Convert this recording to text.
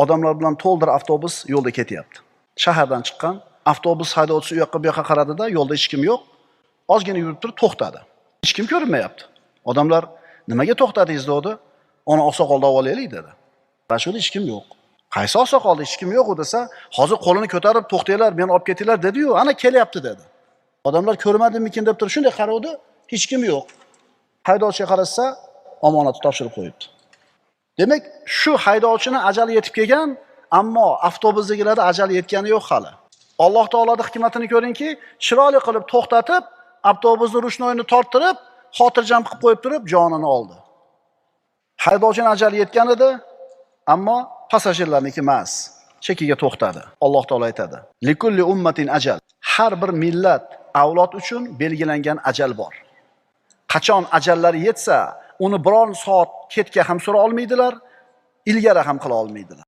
Odamlar bilan to'ldir avtobus yo'lda ketyapti. Shahardan chiqqan avtobus haydovchisi u yoqqa bu yoqqa qaradida, yo'lda hech kim yo'q. Ozgina yurib turib to'xtadi. Hech kim ko'rinmayapti. Odamlar nimaga to'xtadingiz dedi. Ona oqsoqolni olib olaylik dedi. Qarashuvda hech kim yo'q. Qaysi oqsoqolda hech kim yo'q u desa, hozir qo'lini ko'tarib to'xtanglar, meni olib ketinglar dedi-yu, ana kelyapti dedi. Odamlar ko'rmadimikin deb turib shunday qarovdi, hech kim yo'q. Haydovchiga qarasa, omonatni topshirib qo'yibdi. Demak, shu haydovchini ajali yetib kelgan, ammo avtobusdagilarda ajali yetgani yo'q hali. Alloh taoloning hikmatini ko'ringki, chiroyli qilib to'xtatib, avtobusni ruchnoyini torttirib, xotirjam qilib qo'yib turib, jonini oldi. Haydovchini ajali yetgan edi, ammo passajirlarniki emas. Chekiga to'xtadi. Alloh taolo aytadi: "Likulli ummatin ajal." Har bir millat, avlod uchun belgilangan ajal bor. Qachon ajallari yetsa, uni biron soat ketga ham sura olmaydilar, ilgari ham qila olmaydilar.